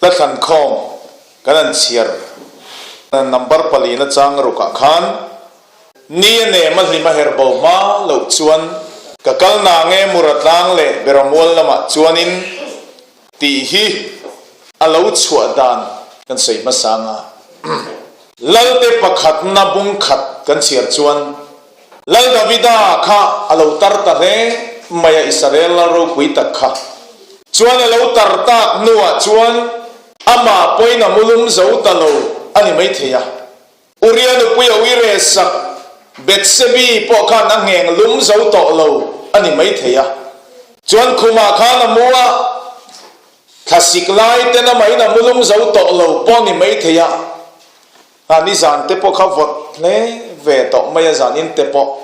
Hla thlankhawm kan han chhiar number palina chang rukah khan ni a nem a hlim a her bo hma loh chuan ka kal na nge mura tlang leh beramual lamah chuanin tih hi a lo chhuah dan kan sawi hmasa ang a. Lalte pakhatna bung khat kan chhiar chuan Lal Davida kha a lo tar ta hle mai a, Israel lal ropui tak kha chuan a lo tar tak hnuah chuan amah pawhin a mulum zo ta lo a ni maithei a. Uria nupui a uire sak Bethsebi pawh khan a ngheng lum zo tawh lo a ni maithei a. Chuan khumah khan a mu a, thlasik lai ten amahin a mulum zo tawh lo pawh a ni maithei a. A nizan te pawh kha vawt hle ve tawh mai a, zanin te pawh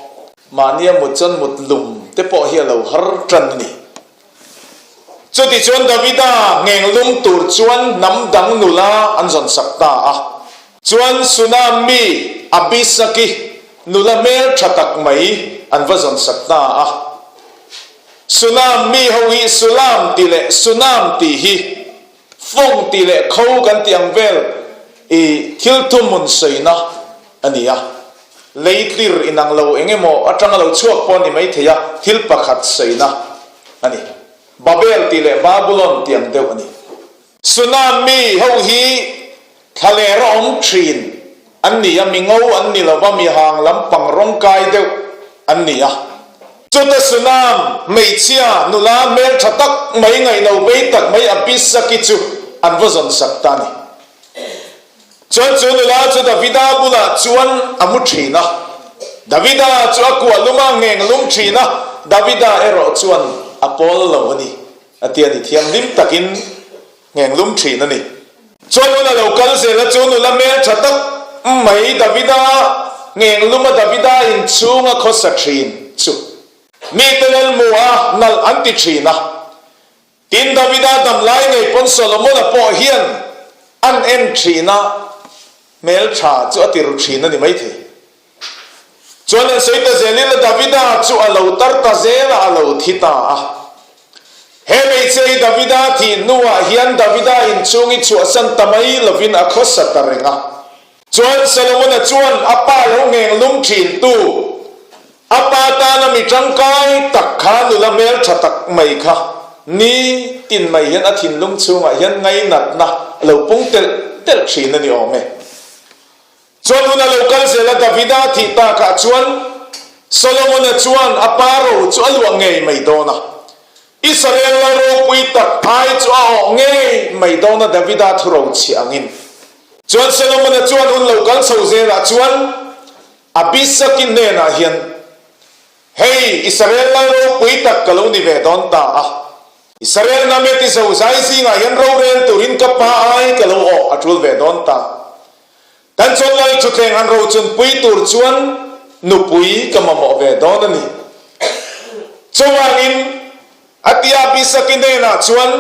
mahnia mut chuan mut lum te pawh hi a lo har tan a ni. Chutichuan Davida ngheng lum tur chuan hnam dang nula an zawn sak ta a. Chuan Sunam mi Abisaki nula hmel tha tak mai an va zawn sak ta a. Sunam mi ho hi Sulam tih leh Sunam tih hi Fawng tih leh kho kan tih ang vel i thil thuhmun sawina a ni a. Lei tlir inang lo eng emaw atanga lo chhuak pawh a ni mai thei a, thil pakhat sawina a ni. Babel tih leh Babulon tih ang deuh a ni. Tsunami ho hi thlaler a awm thin an ni a, mi ngo an ni lova, mi hang lampang rawngkai deuh an ni a. Chuta Sunam hmeichhia nula hmeltha tak mai ngaihno bei tak mai Abisaki chu an va zawn sak ta a ni. Chuan chu nula chu Davida bulah chuan a mu thin a, Davida chu a kuah lum a, ngeng lum thin a, Davida erawh chuan a pawl lo a ni, a ti a ni. Thianghlim takin Ngheng lum thin a ni. Chuan hun a lo kal zel a, chu nula hmeltha tak mai Davida ngheng luma Davida inchhunga khawsa thin chu mite lalmu a nalh an ti thin a. Tin, Davida damlai ngei pawn Solomon-a pawh hian an en thin a, hmeltha chu a ti ru thin a ni maithei. Chuan an sawi ta zelin a Davida chu a lo tar ta zel a, a lo thi ta a. He hmeichhia hi Davida thih hnuah hian Davida inchhung i chhuahsan ta mai lovin a khawsa ta reng a. Chuan Solomona chuan a pa lo ngheng lum thin tu, a pa tana mi tangkai tak kha nula hmeltha tak mai kha ni tin mai hian a thinlung chhungah hian ngainatna a lo pung telh telh thin a ni awm e. Chuan hun a lo kal zel a, Davida thih takah chuan Solomona chuan a pa ro chu a luah ngei mai dawn a. Israel lal ropui tak ai chu a awh ngei mai dawn a Davida thu ro chhiah angin. Chuan Solomona chuan hun lo kal chho zelah chuan Abisaki hnenah hian, Hei, Israel lal ropui tak ka lo ni ve dawn ta a. Israel hnam e ti zozai zingah hian rorel turin ka pa ai ka lo awh a tul ve dawn ta. Kan chuan lal thutthleng han rochun pui tur chuan nupui ka mamawh ve dawn a ni. Chuvangin a tia Abisaki hnenah chuan,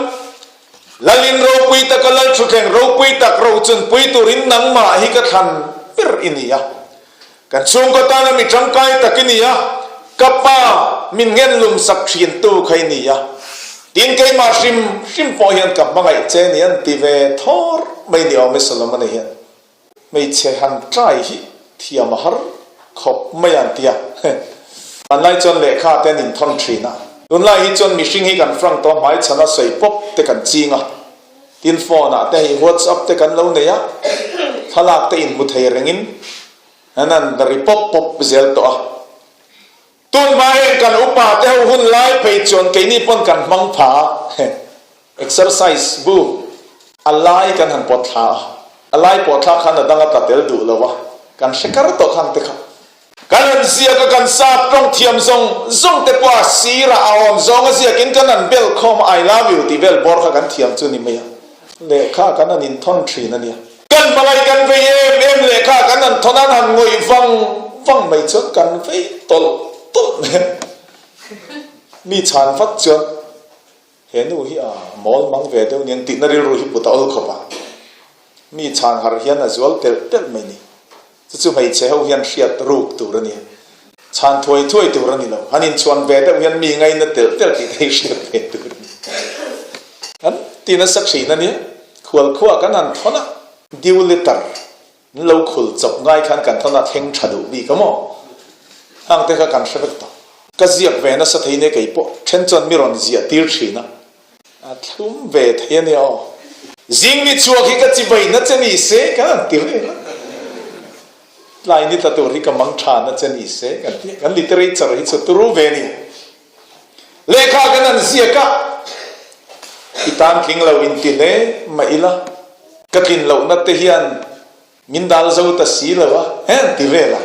Lalin ropui taka lal thutthleng ropui tak rochun pui turin nangmah hi ka thlan ber i ni a. Kan chhungkaw tana mi tangkai tak i ni a, ka pa min ngen lum sak thintu kha i ni a. Tin, keimah hrim hrim pawh hian ka hmangaih che ni an ti ve thawr mai ni awm e Solomon-a hian hmeichhe han trai hi thiam a har khawp mai a an ti a. Hmanlai chuan lehkha te an inthawn thin a, tunlai hi chuan mihring hi kan frank tawh hmaichhana sawi pawp te kan ching a. Tin phone ah te hei whatsapp te kan lo nei a, thlalak te inhmu thei rengin an han ri pawp pawp zel tawh a. Tun hma heng kan upa te ho hun lai phei chuan keini pawn kan hmang pha a, exercise bu a lai kan han pawt thla a, a lai pawh thla khan a dang a tla tel duh lo a, kan hre kar tawh khang te kha. Kan han ziak a, kan sap tawng thiam zawng zawng te pawh a sirah a awm zawng a ziakin kan han bel khawm a, I love you tih vel bawr kha kan thiam chu ni mai a, lehkha kan han inthawn thin a nia. Kan hmangaih kan vei em em lehkha kan han thawn a, an han ngawih vang vang mai chuan kan vei tawlh tawlh mai a, mi chhan vat chuan he nu hi a mawl mang ve deuh nia tihna rilru hi put a awl khawp a, mi chhan harh hian a zual telh telh mai ni. Chu chu hmeichhe ho hian hriat ruk tur a ni. Chhan thuai thuai tur a ni lo. Han inchhuan ve deuh hian mi ngaina telh telh tih te hi hriat ve tur a ni. An ti nasa thin a nia. Khualkhua kan han thawn a, due letter an lo khul chawp ngai khan kan thawn a thleng tha duh bik a maw? Hang te kha kan hre vek tawh. Ka ziak ve nasa thei nia kei pawh then chuan mi rawn ziah tir thin a, a thlum ve thei a nia aw. Zing ni chhuak hi ka chibai na che ni se kan han ti reng a, tlai ni tla tur hi ka mang tha na che ni se kan ti a, kan literature hi chu turu ve a ni. Lehkha kan han ziak a, i tan tling lo in ti hle mah ila, ka tlin lohna te hian min dal zo ta si lo a, he an ti vel a,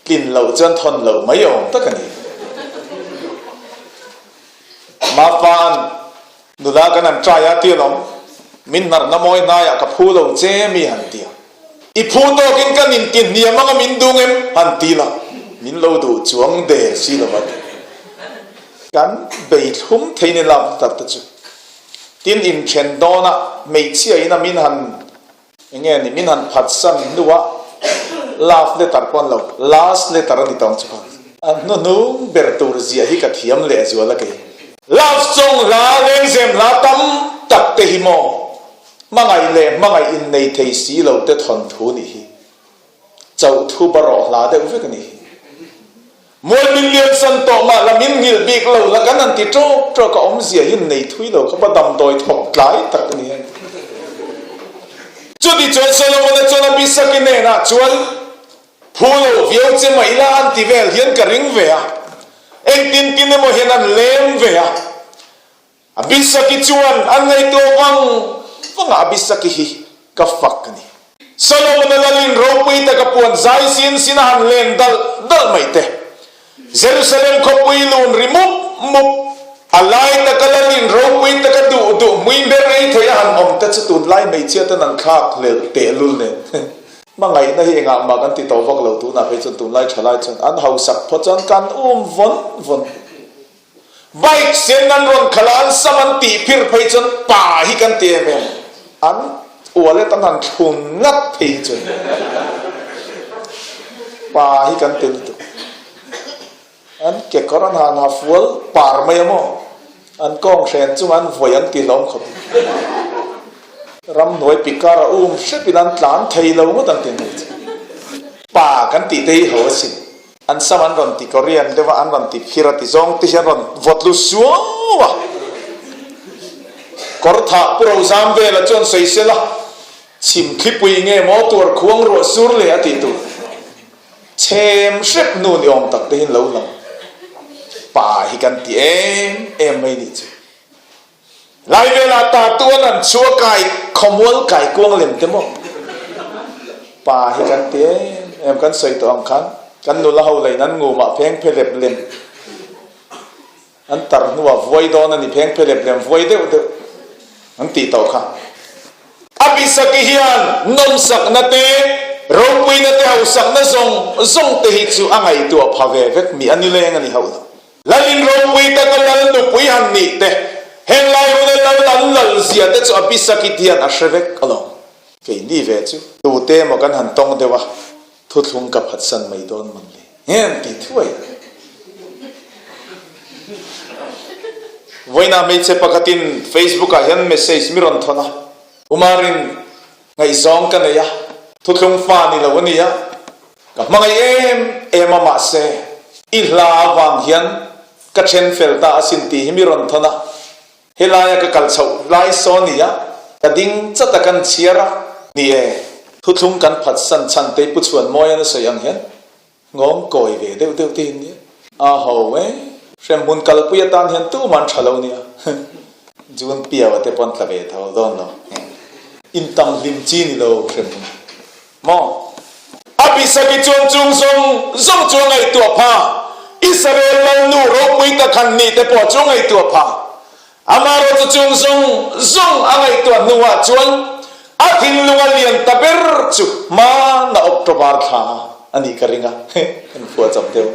tlin loh chuan thawn loh mai awm tak a ni. Mafa'n Nula kan han try a ti alawm, min hnarna mawi hnaiah ka phu lo che mi han ti a. I phu tawkin kan inti hniam anga min dung em? han ti la, min lo duh chuang der si lo va ti. Kan bei thlum thei ni lak tak te chu. Tin inthen dawnah hmeichhia ina min han Eng nge ni min han phatsan hnuah love letter pawh an lo last letter a ni tawng chu kha. A hnuhnung ber tur ziah hi ka thiam leh zual a kei. Love song hla lengzem hla tam tak te hi maw hmangaih leh hmangaih innei thei si lo te thawnthu nih hi chauh thu barawh hla deuh vek a nih hi. Mual min lian san tawh mah la min nghilh bik lo la kan han ti ṭawk ṭawk a awmzia hi nei thui lo khawp a damdawi thawk tlai tak a ni em? Chuti chuan Solomon-a chuan Abisaki hnenah chuan, Phu lo viau che mah ila an ti vel hian ka ring ve a, engtin tin emaw hian an lem ve a. Abisaki chuan an ngaihtuah vang vang a, Abisaki hi ka fak a ni. Solomon-a lalin ropui taka puan zai sin sin a han len dalh dalh mai te, Jerusalem khawpui lun ri mup mup, a lai taka lalin ropui taka duh duh hmui ber ei thei a han awm te chu tunlai hmeichhia ten an thlak hlelh tehlul nen. Hmangaihna hi engah mah kan ti tawh vak lo tunah phei chuan tunlai thalai chuan an hausak phawt chuan kan um vawn vawn. Bike sen an rawn khalh a, an sam an tih phir phei chuan pa hi kan ti em em, an wallet an han thlun ngat phei hi chuan pa hi kan ti lutuk. An kekawr an han ha fual par mai a maw, an kawng hren chunga an vawi an ti hlawm khawp. Ramhnuai pikar a um hrepin an tlan thei lo ngawt an ti mai chu. Pa kan tih te hi ho asin. An sam an rawn ti Korean deuh a, an rawn ti phir a ti zawng te hian rawn vawt lu suau a. Kawr thah pu Rozam vela chuan sawi sela, chhim thlipui nge maw tuar khuang ruah sur le a tih tur. Chhem hrep hnu ni awm tak te hian lo lang. Pa hi kan ti em em mai nih chu. Lai velah ta tuan an chua kai khawmual kai kuang lem te maw? Pa hi kan ti em em kan sawi tawh ang khan kan nula ho lei nan ngumah pheng phe lep lem an tar hnuah vuai dawn a ni pheng phe lep lem vuai deuh deuh an tih tawh kha. Abisaki hian nawmsakna te, ropuina te hausakna zawng zawng te hi chu a ngaihtuah pha ve vek mi a ni leng a ni hauh lo. Lalin ropui taka lal nupui han nih te, heng lai huna lal an lal zia te chu Abisakit hian a hre vek alawm. Keini ve chu tute emaw kan han tawng deuh a, thuthlung ka phatsan mai dawn mawn le nge an ti thuai a. Vawiinah hmeichhe pakhatin Facebook ah hian message mi rawn thawn a, Umarin ngaihzawng ka nei a, thuthlung fa ni lo a ni a, Ka hmangaih em em a mahse i hla avang hian ka then fel ta asin tih hi mi rawn thawn a, helaia ka kal chhoh lai saw ni a, ka ding chat a kan chhiar a, ni e, thuthlung kan phatsan chhan te Pu Chhuanmawian a sawi ang hian nghawng kawi ve deuh deuh te hi nia. A ho e, hremhmun kalpui atan hian tuman tha lo nia, June piau te pawn tla ve tho dawn lo, intam hlim chi ni lo hremhmun. Maw? Abisaki chuan chung zawng zawng chu a ngaihtuah pha. Israel lalnu ropui tak han nih te pawh chu a ngaihtuah pha. Amaherawh chu chung zawng zawng a ngaihtuah hnuah chuan a thinlung a lian ta ber chu hmana October thla a nih ka ring a, kan phuah chap deuh.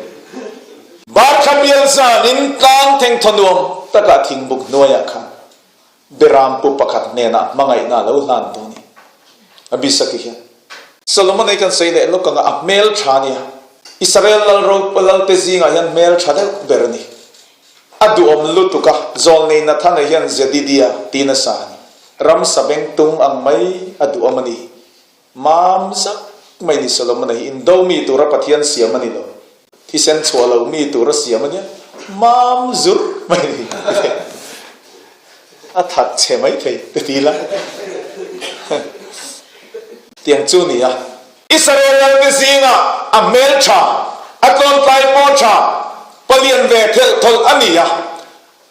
Barthla bial zanin tlang thengthaw nuam takah thingbuk hnuaiah khan Berampu pakhat hnenah hmangaihna a lo hlan dawn i Abisaki hian Solomon ei kan sawi leh lawk anga a hmel tha nia. Israel lal ro lalte zingah hian hmel tha deuh ber a ni. A duhawm lutuk a, zawlnei Nathana hian Zedidia tiin a sa a ni. Ramsa bengtung ang mai a duhawm a ni. Mam zak mai ni Solomon-a hi indo mi tura Pathian siam a ni lo. Thisen chhuah lo mi tura siam a nia. Mam zur mai ni. A that chhe mai thei te ti la. Tiang chu ni a. Israel lalte zingah a hmel tha, a tlawntlai pawh tha, palian ve thelh thawlh a ni a.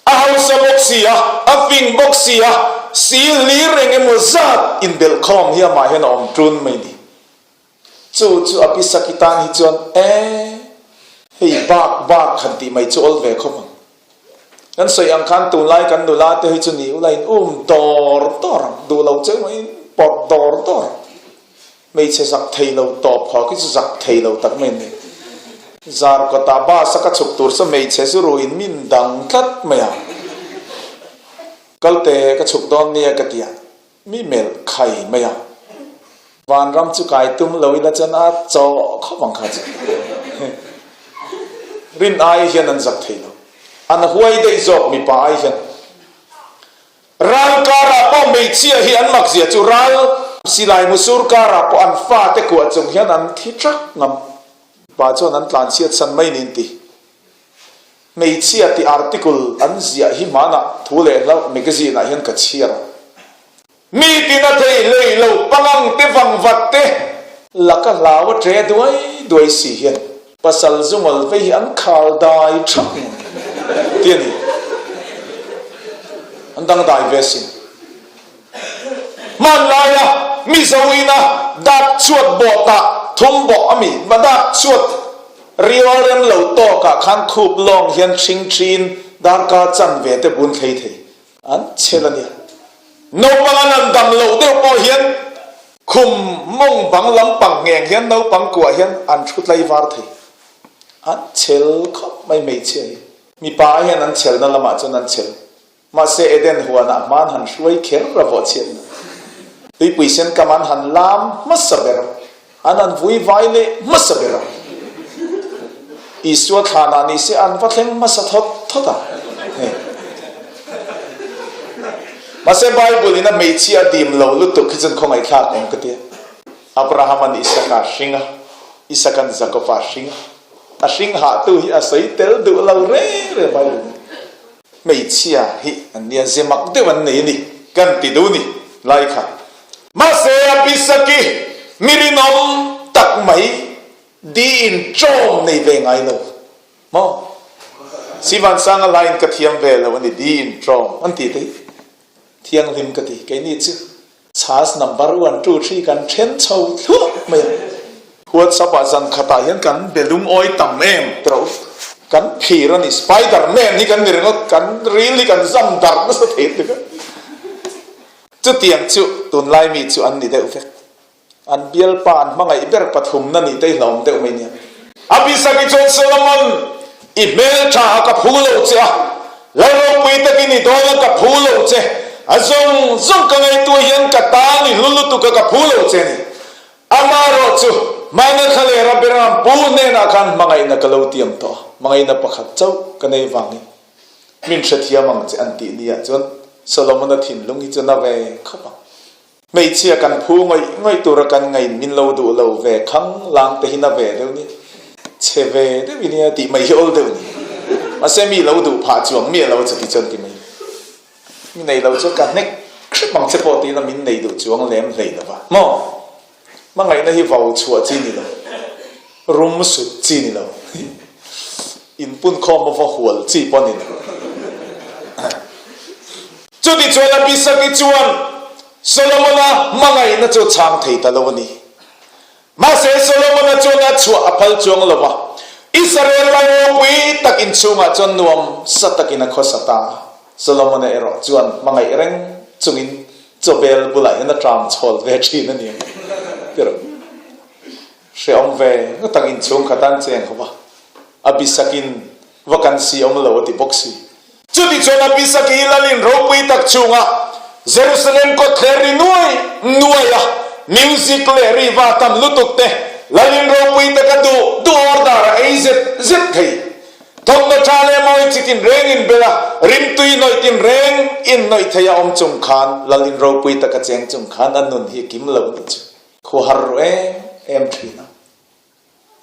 A hausa bawk si a, a fing bawk si a, si hlir eng emaw zat inbelhkhawm hi amah hian a awm ṭun mai ni. Chu chu Abisaki tan hi chuan e, hei bak bak han tih mai chu awl ve khawp ang. Kan sawi ang khan tunlai kan nula te hi chu ni ula in um dawr dawr ang, duh lo cheu mai in pawt dawr dawr ang. Hmeichhe zak thei lo tawp khaw khi chu zak thei lo tak mai an ni. Zar kawtah bus a ka chhuk tur chu hmeichhe zu ruin min dang tlat mai a. Kalte ka chhuk dawn nia ka ti a, mi melh khai mai a. Vanram chu kai tum lo ila chuan a chawh khawp ang kha chu. Rin ai hian an zak thei lo. An huai daih zawk mipa ai hian. Ral karah pawh hmeichhia hi an mak zia chu ral silai musur karah pawh an fate kuah chung hian an thi thak ngam. Pa chuan an tlan chhiat san mai niin ti. Hmeichhia tih article an ziah hi hmanah thu leh hlauh magazine ah hian ka chhiar a. Mi tina thei hlei lo pangang te vangvat te laka hlau a tre duai duai si hian Pasal zungawl vei hi an khal dai thap mai ti a ni. An dang dai ve asin. Hmanlaia Mizo ina dak chhuat bawh tah thum bawh a mi va dak chhuat rial rem lo tawkah khan khup lawng hian hring thin darkar chanve te bun thlei thei. An chhel a nia. Naupang an han dam loh deuh pawh hian khum mawng bang lampang ngheng hian naupang kuah hian an thu tlaivar thei. An chhel khawp mai hmeichhia hi. Mipa hian an chhelna lamah chuan an chhel. Mahse Eden huanah hman han hruai kher a vawh chhiatna. Tuipui sen kam an han lam hmasa ber a. An han vui vai leh hmasa ber a. Isua thlanah ni se an va thleng hmasa thawt thawt a. Hei. Mahse Bible in a hmeichhia a dim lo lutuk hi chuan khawngaihthlak awm ka tia. Abraham an Isaka a hring a, Isaka an Jakoba a hring a. A hring hahtu hi a sawi tel duh lo reng reng Bible in. Hmeichhia hi an nia ze mak deuh an nei a ni kan ti duh ni lai kha. Mahse Abisaki mi rinawm tak mai di in ṭawm nei ve ngai lo maw? Sivansanga laiin ka thiam ve lo a ni di in ṭawm an ti te hi thianghlim ka ti keini chu. Chhas number 1, 2, 3 kan then chho thluah mai a. WhatsApp ah zan khatah hian kan be lungawi tam em tiro kan phir a ni. Spider man hi kan ni ringawt, kan ril hi kan zam darh nasa thei a ti vek. Chutiang chu tunlai mi chu an ni deuh vek. An bialpa an hmangaih ber pathumna nih te hi hlauhawm deuh mai nia. Abisagi chuan Solomon, I hmeltha a ka phu lo che a, Lal ropui takin i dawn a ka phu lo che, a zawng zawng ka ngaihtuah hian ka tan i hlu lutuk a ka phu lo che a ni. Amaherawh chu, hmana thla leh Rabiram pu hnenah khan hmangaihna ka lo tiam tawh a, hmangaihna pakhat chauh ka nei vangin min hrethiam ang che an tih niah chuan Solomon-a thinlung hi chu na ve khawp ang. Hmeichhia kan phu ngawih ngawih tura kan ngain min lo duh lo ve khang lang te hi na ve deuh ni, chhe ve deuh i nia tih mai hi awl deuh ni. Mahse mi lo duh phah chuang miah lo chuti chuan ti mai. Mi nei lo chuan ka hnek hrep ang che pawh tiin a min nei duh chuang lem hlei lo va. Maw? Hmangaihna hi vau chhuah chi ni lo, rum sut chi ni lo, inpunkhawm a va hual chi pawh ni lo. Chutichuan Abisagi chuan Solomona hmangaihna chu a chhang thei ta lo a ni. Mahse Solomona chuan a chhuah a phal chuang lo va, Israel lai ropui tak inchhungah chuan nuam sa takin a khawsa ta a. Solomona erawh chuan hmangaih reng chungin chawbel bulah hian a tram chhawl ve thin a ni ang tirh. Hrehawm ve ngawt ang inchhung khat an cheng ho va, Abisakin vacancy awm lo a ti bawk si. Chutichuan Abisak hi Lalin ropui tak chungah Jerusalem kawtthler ri nuai nuai a, music leh riva tam lutuk te Lalin ropui taka duh duh order a ei zet zet thei. Thawmhnaw tha leh mawi chi tinreng in bel a, rimtui hnawih tinreng in hnawih thei a awm chung khan lal in ropui taka cheng chung khan a nun hi a kim lo nih chu khuahar ru em em thin a.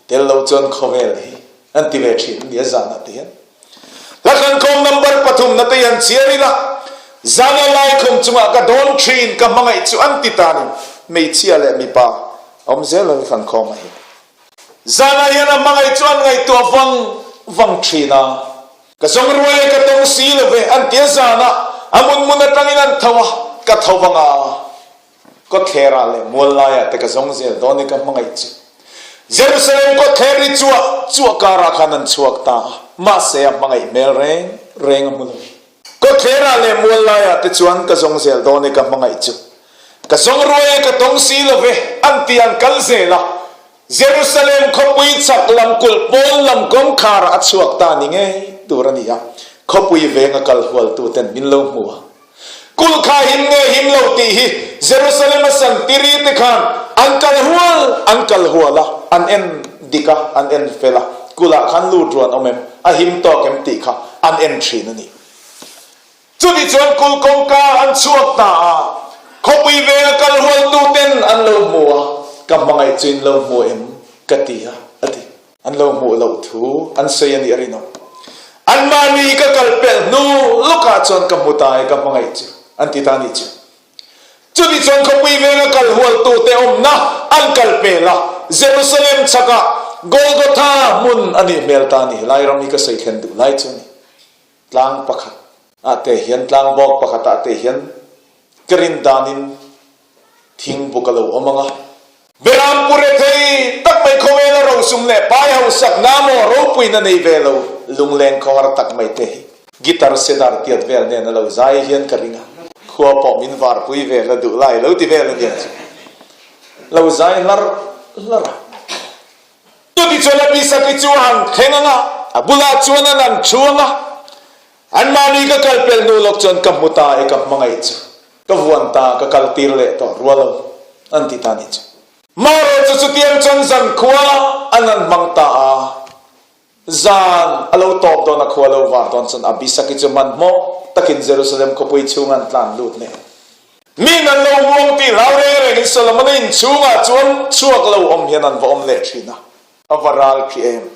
Tel lo chuan khawvel hi an ti ve thin a ni a zanah te hian. Hlathlankhawm number pathumna te hian chhiar ila zana laikhum chungah ka dawn thin ka hmangaih chu an ti tanin hmeichhia leh mipa awm zel a hlathlankhawm a hi. Zana hian a hmangaih chu an ngaihtuah vang vang thin a. Ka zawng ruai e ka tawng si lo ve an ti a zanah a munmun atangin an tho a ka tho vang a. Kawtthlerah leh mual laiah te ka zawng zel dawn i ka hmangaih chu. Jerusalem kawtthler ri chuah chuah karah khan an chhuak ta a, mahse a hmangaih hmel reng reng a hmu lo. Kawtthlerah leh mual laiah te chuan ka zawng zel dawn i ka hmangaih chu. Ka zawng ruai e ka tawng si lo ve, an ti an kal zel a. Jerusalem khawpui chak lam kulh pawn lam kawngkharah a chhuak ta ni ngei tur a ni a, khawpui venga kal hualtuten min lo hmu a. Kulh kha him nge him lo tih hi Jerusalem a san tiri te khan an kal hual an kal hual a, an en dik a, an en fel a, kulh ah khan lut ruan awm em, a him tawk em tih kha an en thin a ni. Chutih chuan kulh kawngka an chhuak ta a, khawpui venga kal hual tu ten an lo hmu a, ka hmangaih chu in lo hmu em ka ti a, a ti. An lo hmuh loh thu an sawi a nih a rinawm. Anmahni ka kal pelh hnu lawkah chuan ka hmu ta e ka hmangaih chu an ti ta a nih chu. Chutih chuan khawpui venga kal hualtute awmna an kal pel a, Jerusalem chhakah Golgotha hmun a nih hmel ta a ni. Helai ram hi ka sawi thlen duh lai chu a ni. Tlang pakhat ah te hian, tlang bawk pakhat ah te hian ka rin danin Thing buk a lo awm ang a. Beram pu rethei tak mai khawvela rosum leh pai hausak na maw ropuina nei ve lo lungleng khawhar tak mai te hi guitar sedar tiat vel nen a lo zai hian ka ring a. Khua pawh min varpui ve la duh lai lo ti vel a nia chu lo zai hlar hlar a. Chuti chuan a Bisaki chu a han thleng ang a, a bulah chuan an han thu ang a. Anmahni ka kal pelh hnu lawk chuan ka hmu ta e ka hmangaih chu ka vuan ta ka kal tir leh tawh rual lo an ti ta nih chu. Marawh chu chutiang chuan zan khua an han hmang ta a, zan a lo tawp dawn a khua lo var dawn chuan Abisaki chu hmanhmawh takin Jerusalem khawpui chhung an tlan lut leh. Min an lo muang tih hlau reng rengin Solomon-a inchhungah chuan chhuak lo awm hian an va awm leh thin a. A va ral khi em.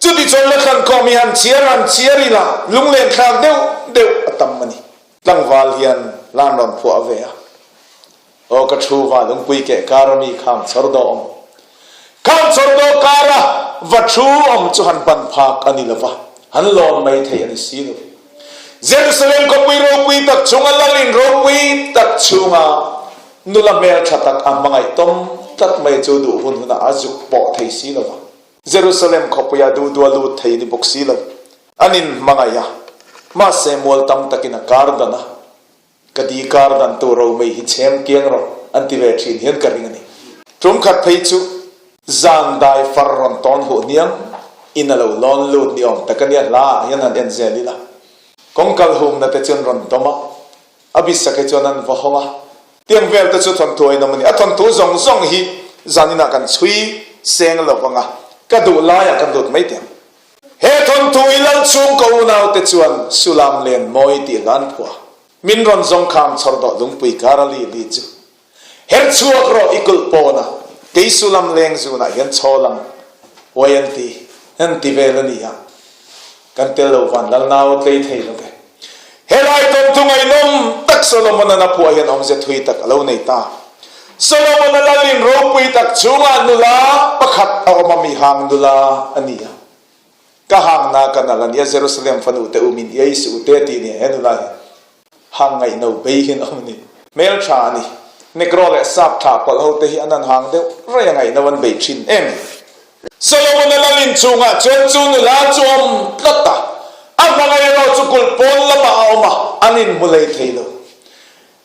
Chuti chuan la thlan khawm hi han chhiar han chhiar ila lunglen thlak deuh deuh a tam a ni. Tlangval hian lan rawn phuah ve a. Aw ka thu va lungpui keh kar a mi kham chhawr daw awm. Kham chhawr daw kar a va thu awm chu han ban phak a ni lo va, han lawn mai thei a ni si lo. Jerusalem khawpui ropui tak chunga lalin ropui tak chhunga nula hmeltha tak a hmangaih tawm tlat mai chu duh hun hunah a zuk pawh thei si lo va. Jerusalem khawpuia duh duh a lut thei ni bawk si lo. An inhmangaih a, mahse mual tam takin a kar dan a. Ka di kar dan tu ro mei hi chhem kiang rawh an ti ve thin hian ka ring a ni. Tum khat phei chu zan dai far rawn tawn huh hniang in a lo lawn lut ni awm tak a nia hla ah hian han en zel ila. Kawngkal humna te chuan rawn dawm a, a bisak hi chuan an va hawng a. Tiang vel te chu thawnthu a inawm a ni. A thawnthu zawng zawng hi zaninah kan chhui seng lo vang a, ka duh laiah kan lut mai teh ang. He thawnthu i lal chhung ka unaute chuan Sulam len mawi tih hla an phuah. Min rawn zawng kham chhawr dawh lungpui kar a li li chu. Her chhuak rawh i kulh pawnah, kei Sulam leng zunah hian chawl ang uai an ti, an ti vel a ni a. Kan tel lo van lal nau tlei thei lo ve. Helai thawnthu ngaihnawm tak Solomon-a'n a phuah hian awmze thui tak a lo nei ta. Solomon-a lalin ropui tak chungah nula pakhat a awm a, mi hang nula a ni a. Ka hang na ka nal a nia, Jerusalem fanu te u min iai suh u te ti nia he nula hi hang ngaihno bei hian a awm a ni. Hmeltha a ni. Negro leh sap thlah pawlh ho te hi an han hang deuh rei a ngaihno an bei thin em. Solomon-a lal inchhungah chuan chu nula chu a awm tlat a, a hmangaih erawh chu kulh pawn lamah a awm a, an inhmu lei thei lo.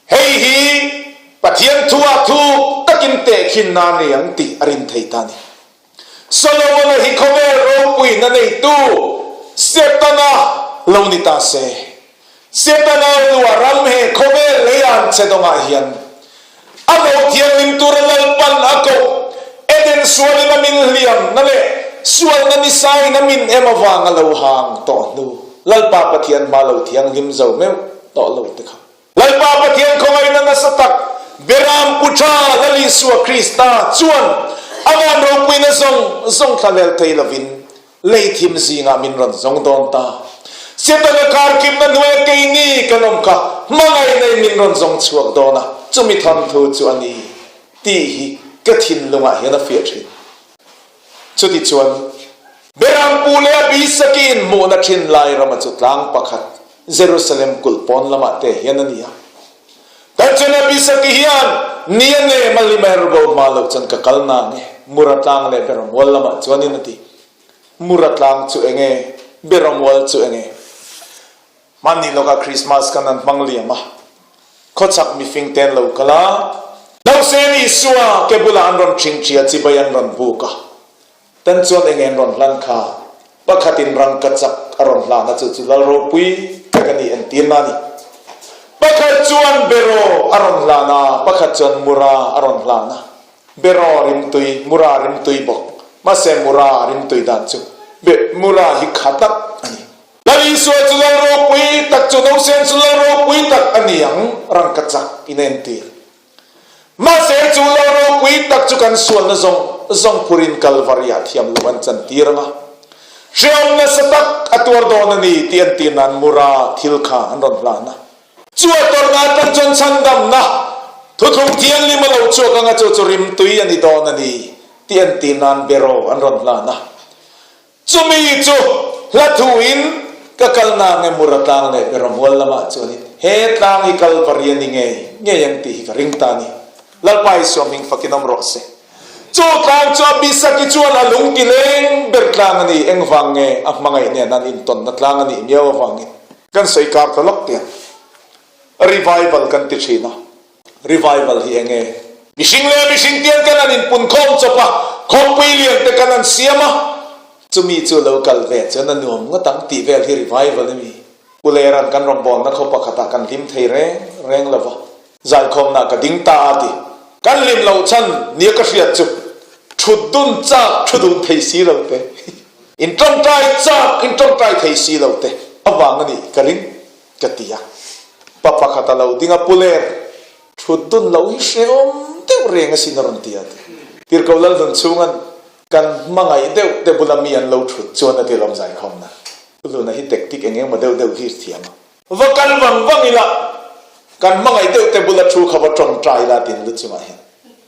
Hei hi Pathian thuah thuk takin tehkhinna a nei ang tih a rin thei ta a ni. Solomon-a hi khawvel ropuina neitu Setana lo ni ta se. Setana lua ram he khawvel lei an che dawngah hian a mo thianghlim tura Lalpan a koh Eden sualin a min hliamna leh. Sualna ni sain a min em avanga lo hang tawh hnu, Lalpa Pathian hma lo thianghlim zo meuh tawh lo te kha. Lalpa Pathian khawngaihna nasa tak Beram Pu Tha Lal Isua Krista chuan a van ropuina zawng zawng thlahlel thei lovin lei thim zingah min rawn zawng dawn ta. Setana karkimna hnuaia keini kan awm kha hmangaihna in min rawn zawng chhuak dawn a, chumi thawnthu chu a ni tih hi ka thinlungah hian a fiah thin. Chutichuan, Berampu leh a Bisakiin hmuhna thin lai rama chu tlang pakhat, Jerusalem kulh pawn lamah te hian a ni a. Kan chuan a Bisaki hian ni a nem a lim a her bo hma loh chuan ka kal na nge, Mura tlang leh Beramual lamah chuanin a ti. Mura tlang chu enge? Beramual chu enge? Hmanni lawkah Krismas kan an hmang liam a, khawchhak mifing te an lo kal a, Nausen Isua ke bulah an rawn ṭhingṭhi a, chibai an rawn buk a, tan chuan enge an rawn hlan kha? Pakhatin rangkachak a rawn hlan a, chu chu Lal ropui tak a nih entirna a ni. Pakhat chuan beraw a rawn hlan a, pakhat chuan mura a rawn hlan a. Beraw rimtui, mura rimtui bawk. Mahse mura rimtui dan chu be mura hi kha tak a ni. Lal Isua chu lal ropui tak chu Nausen chu lal ropui tak a ni ang, rangkachak in a entir. Mahse chu lal ropui tak chu kan sualna zawng zawng phurin Kalvari-ah thiam loh an chantir ang a, hrehawm nasa tak a tuar dawn a ni tih entir nan mura thil kha an rawn hlan a. Chu a tawrhna atang chuan chhandamna thuthlung thianghlim a lo chhuak ang a, chu chu rimtui a ni dawn a ni tih entir nan beraw an rawn hlan a. Chumi chu hla thuin ka kal na nge Mura tlang leh Beramual lamah chuanin he tlang hi Kalvari a ni ngei ngei ang tih hi ka ring ta a ni. Lalpa Isua hming fakin awm rawh se. Chu tlang chu a Bisaki chuan a lung ti leng ber tlang a ni, engvang nge a hmangaih nen an intawnna tlang a nih miau avangin. Kan sawi kar ta lawk tiang revival kan ti thin a. Revival hi enge? Mihring leh mihring tiang kan an inpunkhawm chawp a, khawmpui lian te kan an siam a, chumi chu lo kal ve chuan a nuam ngawt ang tih vel hi revival a mi. Pu Leran kan rawngbawlna khaw pakhatah kan hlim thei reng reng lo va, zaikhawmna ka ding ta a ti. Kan hlim loh chhan nia ka hriat chu thut dun chak thu dun thei si lo te, in tawngtai chak in tawngtai thei si lo te avang a nih ka ring. Ka ti a, pa pakhat a lo ding a, Pu Ler, thut dun lo hi hrehawm deuh reng asin a rawn ti a ti. Tirhkoh Lalhnun chhunga'n kan hmangaih deuh te bula mi an lo thut chuan a ti lawm zaikhawmna. Pu Hluna hi tactic eng engmaw deuh deuh hi thiam a. Va kal vang vang ila, kan hmangaih deuh te bula thu kha va tawngtai ila tiin lu chungah hian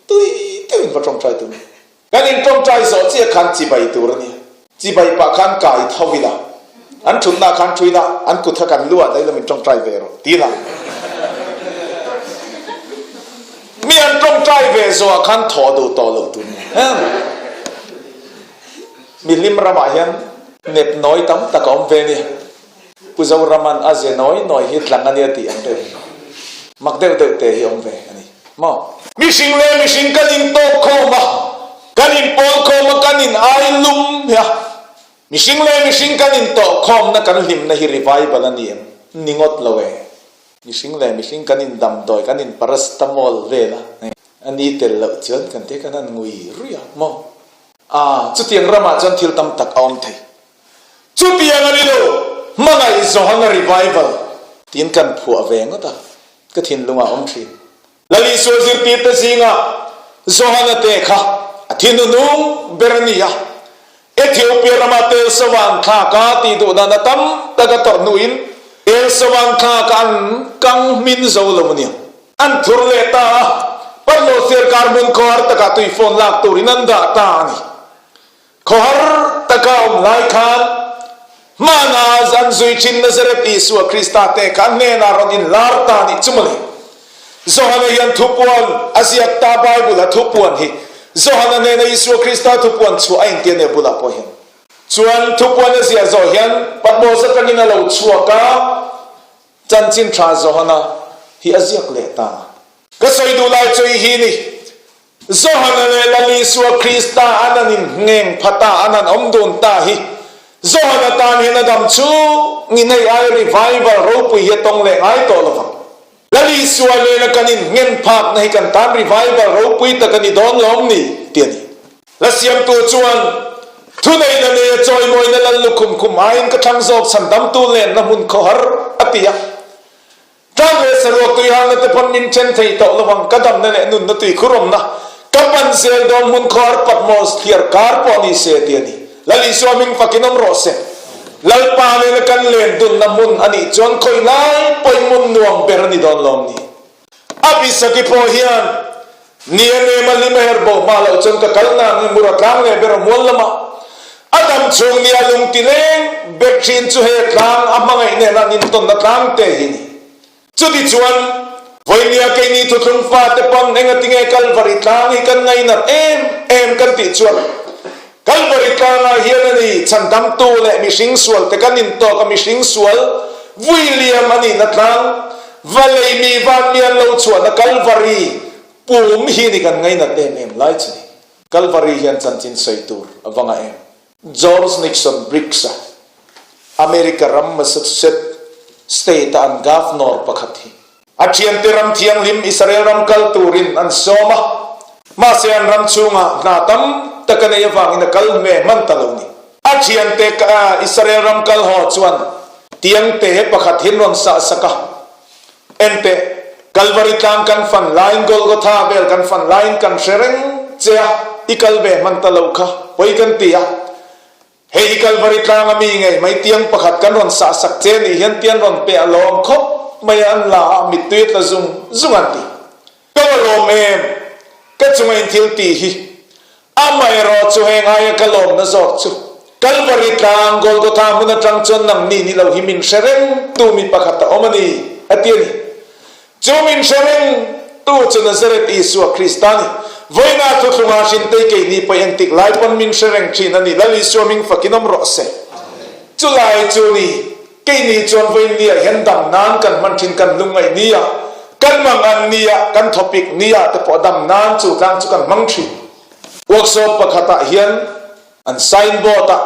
tui deuhin va tawngtai tum. Kan intawngtai zawh chiah khan chibai tur a ni. Chibai pah khan kai tho ila, an thutna khan thu ila, an kut kha kan lu ah daih lo min tawngtai ve rawh ti ila. Mi an tawngtai ve zawh ah khan thawh duh tawh loh tur a ni. Mihlim ramah hian nep nawi tam tak a awm ve a ni. Pu Zoraman a ze nawi nawi hi tlang a nia tih ang deuh hi mak deuh deuh te hi awm ve a ni maw? Mihring leh mihring kan intawk khawm a, kan inpawl khawm a, kan in ai lum hi a. Mihring leh mihring kan intawh khawmna kan hlimna hi revival a ni em? Ni ngawt lo e. Mihring leh mihring kan indamdawi, kan in paracetamol vel a, a ni tel loh chuan kan te kan han ngui ruih a maw? Aa, chutiang ramah chuan thil tam tak a awm thei. Chutiang a ni lo, hmangaih zawhna revival tiin kan phuah ve ngawt a, ka thinlungah a awm thin. Lal Isua zirtirte zingah Johana te kha a thinunung ber a ni a, Ethiopia rama tel sawan thlak a tih duh dan a tam tak a tawrh hnuin tel sawan thlak a an kang hmin zo lo a nia. An thur leh ta a, Patmos Siarkar hmun khawhar takah tuifawn lak turin an dah ta a ni. Khawhar taka awm lai khan hmana an zui thin Nazareth Isua Krista te kha a hnenah rawn inlar ta nih chu mawle. Johana hian thupuan a ziak ta Bible a thupuan hi Johana hnena Isua Krista thupuan chhuah a intia nia bulah pawh hian. Chuan thupuan a ziah zawh hian Patmos atangin a lo chhuak a, chanchin tha Johana hi a ziak leh ta. Ka sawi duh lai chu i hi ni. Johana leh Lal Isua Krista an an inhneng pha ta, an an awm dun ta hi Johana tan hian a dam chhungin hei ai revival ropui hi a tawng leh ngai tawh lo vang. Lal Isua nena kan inhngem phakna hi kan tan revival ropui tak a ni dawn lawm ni? ti a ni. Hla siamtu chuan. Thuneihna neia chawimawina lal lukhum khum aiin ka thlang zawk chhandamtu lenna hmun khawhar, a ti a. Tlang leh saruak tuihalna te pawn min then thei tawh lo ang, ka damna leh nunna tuikhur awmna ka pan zel dawn hmun khawhar Patmos thliar kar pawh ni se ti a ni. Lal Isua hming fakin awm rawh se. Lalpa nena kan len dunna hmun a nih chuan khawi lai pawhin hmun nuam ber a ni dawn lawm ni. Abisaki pawh hian Ni a nem a hlim a her bo hma loh chuan ka kal na ang i mur a tlang leh ber a mual lamah a dam chhung nia lung ti leng ber thin chu he tlang a hmangaih nena an intawnna tlang te hi ni. Chuti chuan vawinia keini thuthlung fate pawn engatinge Kalvari tlang hi kan ngainat em em kan tih chuan Kalvari tlangah hian a ni chhandamtu leh mihring sualte kan intawk a mihring sual vui liam a nihna tlang va lei mi van mi an lo chhuahna Kalvari pum hi ni kan ngainat em em lai chu ni. Kalvari hian chanchin sawi tur a va ngah em? George Nixon Briggs-a America ram Massachusetts state-a an governor pakhat hi A thiante ram thianghlim Israel ram kal turin an sawm a, mahse an ram chhungah hna tam tak a nei avangin a kal hme hman ta lo ni. A thiante Israel ram kal haw chuan tiangte pakhat hin rawn sah sak a, Enteh, Kalvari tlang kan fan laiin Golgotha vel kan fan laiin kan hre reng che a, i kal ve hman ta lo kha pawi kan ti a. Hei hi Kalvari tlanga mi ngei mai tiang pakhat kan rawn sah sak che nih hian tian rawn pe a lawm khawp mai a, an la a, mittui a tla zung zung an ti. Ka va lawm em? Ka chunga in thil tih hi amaherawh chu heng aia ka lawmna zawk chu Kalvari tlang Golgotha hmun atang chuan nang ni ni lo hi min hre reng tu mi pakhat a awm a ni, a ti a ni. Chu min hre reng tu chu Nazareth Isua Krista ni. Vawiina thuthlunga hrintei keini pawh engtik lai pawn min hre reng thin a ni. Lal Isua ming fakin awm rawh se. Chu lai chu ni, keini chuan vawiin ni ah hian dam nan kan hman thin, kan lungngaih ni ah, kan mangan ni ah, kan thawpik ni ah te pawh dam nan chu tlang chu kan hmang thin. Workshop pakhat ah hian an signboard ah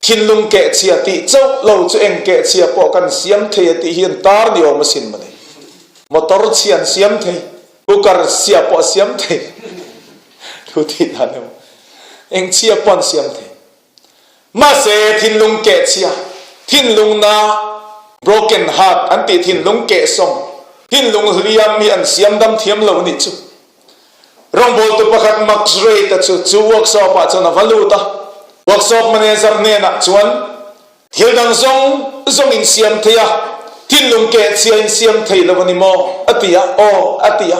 thinlung kehchhia tih chauh lo chu eng kehchhia pawh kan siam thei a tih hi an tar ni awm asin mawni. Motor chhia an siam thei, cooker chhia pawh a siam thei, thu tih dan emaw eng chhia pawh an siam thei. Mahse thinlung kehchhia, thinlung na, broken heart an tih thinlung kehsawm, thinlung hliam hi an siam dam thiam lo anih chu. Rawngbawltu pakhat Max Reid-a chu chu workshop-ah chuan a va lut a. Workshop manager hnenah chuan, Thil dang zawng zawng in siam thei a, thinlung keh chhia in siam thei lo a ni maw? a ti a. Aw, a ti a.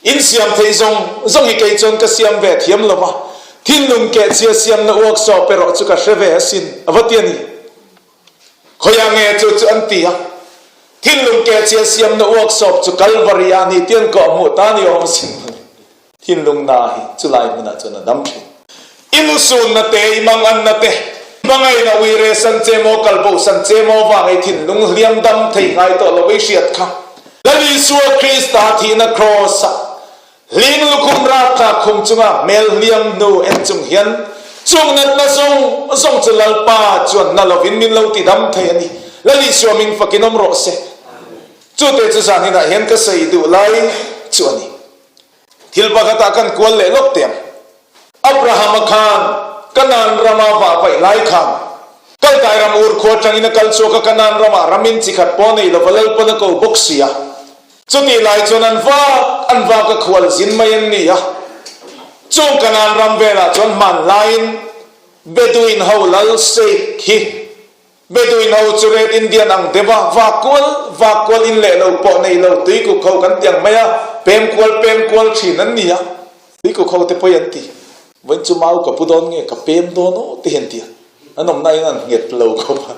In siam thei zawng zawng hi kei chuan ka siam ve thiam lo va, thinlung keh chhia siamna workshop erawh chu ka hre ve asin, a va ti a ni. Khawiah nge chu chu an ti a, thinlung kehchhia siamna workshop chu Kalvari ah ni tian kawh hmuh ta ni awm sin mawle. Thinlung na hi chulai hmunah chuan a dam thin. I lusunna te, i manganna te, hmangaihna uire san che maw, kalbo san che maw vang i thinlung hliam dam thei ngai tawh lo i hriat kha. Lal Isua Krista thihna kraws ah Hling lukhum rapthlak khum chunga hmel hliam hnu en chung hian chung natna zawng zawng chu Lalpa chuan na lovin min lo ti dam thei a ni. Lal Isua ming fakin awm rawh se. Chute chu zan inah hian ka sawi duh lai chu a ni. Thil pakhatah kan kual leh lawk teh ang. Abrahama khan Kanaan rama vah paih lai khan Kaldai ram ur khua atangin a kal chhuak a, Kanaan ramah ramin chi khat pawh nei lova Lalpan a ko bawk si a. Chutih lai chuan an vak an vak a khual zin mai an ni a. Chung Kanaan ram velah chuan hmanlaiin Bedouin ho lal Sheikh hi Bedouin ho chu Red Indian ang deuh a, vak kual vak kual in leh lo pawh nei lo tuikuk ho kan ti ang mai a, pem kual pem kual thin an ni a. Tuikuk ho te pawi an ti. Vawiin chu mau ka pu dawn nge ka pem dawn aw ti hian ti a. An awmna in an nghet lo khawp a.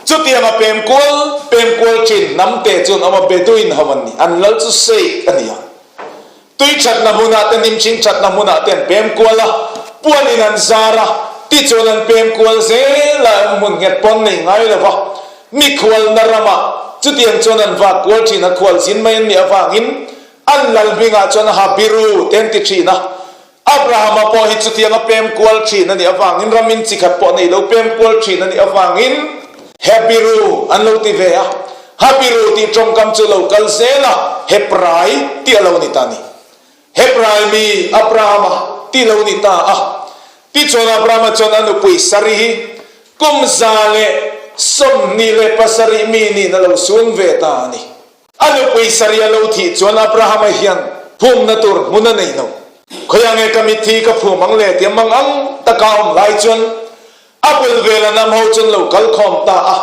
Chutiang a pem kual pem kual thin hnam te chuan awm a Bedouin ho an ni. An lal chu Sheikh a ni a. Tui thatna hmunah te nimching thatna hmunah te an pem kual a, puan in an zar a, tichuan an pem kual zel a, awm hmun nghet pawn nei ngai lo va. Mikhualna ramah chutiang chuan an vak kual thin a, khualzin mai an nih avangin an lal hmingah chuan a Habiru te an ti thin a. Abrahama pawh hi chutiang a pem kual thin a nih avangin ramin chi khat pawh nei lo pem kual thin a nih avangin Hebiru an lo ti ve a, Habiru tih tawngkam chu lo kal zel a, Hebrai tih a lo ni ta a ni. Hebrai mi Abrahama tih lo ni ta a. Tichuan Abrahama chuan a nupui Sari hi kum 127 mi niin a lo sun ve ta a ni. A nupui Sari a lo thih chuan Abrahama hian phumna tur hmun a nei lo. Khawiah nge ka mitthi ka phum ang le tia mang ang taka a awm lai chuan a bul vela hnam ho chuan lo kal khawm ta a.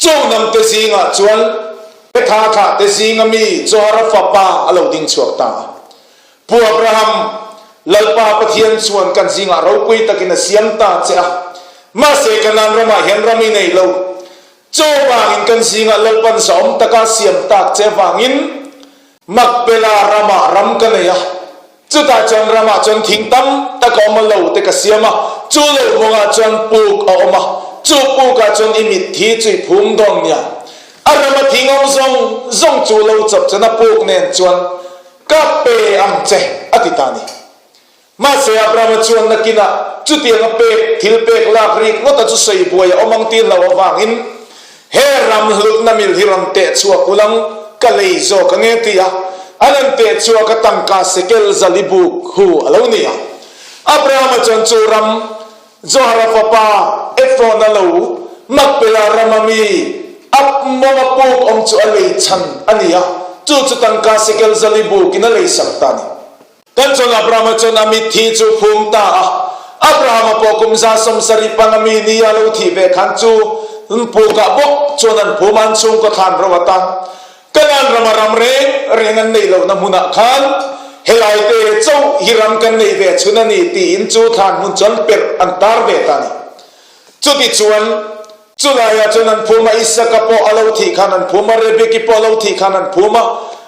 Chu hnamte zingah chuan Hetha thlahte zinga mi Zohara fapa a lo ding chhuak ta a. Pu Abraham, Lalpa Pathian chuan kan zingah ropui takin a siam ta che a. Mahse Kanaan ramah hian ram i nei lo. Chu vangin kan zingah Lalpan zahawm taka siam tak che vangin Makpela ramah ram ka nei a. Chutah chuan ramah chuan thing tam tak a awm a, lo te ka siam a, chu lo mawngah chuan puk a awm a, chu pukah chuan i mitthi chu i phum dawn nia. A rama thing awm zawng zawng chu lo chawp chuan a puk nen chuan Ka pe ang che, a ti ta ni. Mahse, Abrahama chuan nakinah chutiang a pek thil pek lak rik ngawta chu sawi buai a awm ang tih hlauh avangin he ram hlutna mil hi rawn teh chhuak ulang ka lei zawk ange ti a, an han teh chhuak a tangka sekel zali buk hu a lo ni a. Abrahama chuan chu ram Zohara fapa Ephron-a lo Makpela rama mi a mawnga puk awm chu a lei chhan a ni a, chu chu tangka sekel zali bukin a leisak ta a ni. Kan chuan Abrahama chuan a mitthi chu phum ta a, Abrahama pawh kum 170 panga mi ni a lo thih ve khan chu pukah bawk chuan an phum a, an chhungkaw thlan ro atan Kanaan rama ram reng reng an neih lohna hmunah khan helai te chauh hi ram kan neih ve chhun a ni tiin chu thlan hmun chuan perh an tar ve ta a ni. Chutichuan, chulaiah chuan an phum a, Isaka pawh a lo thih khan an phum a, Rebeki pawh a lo thih khan an phum a,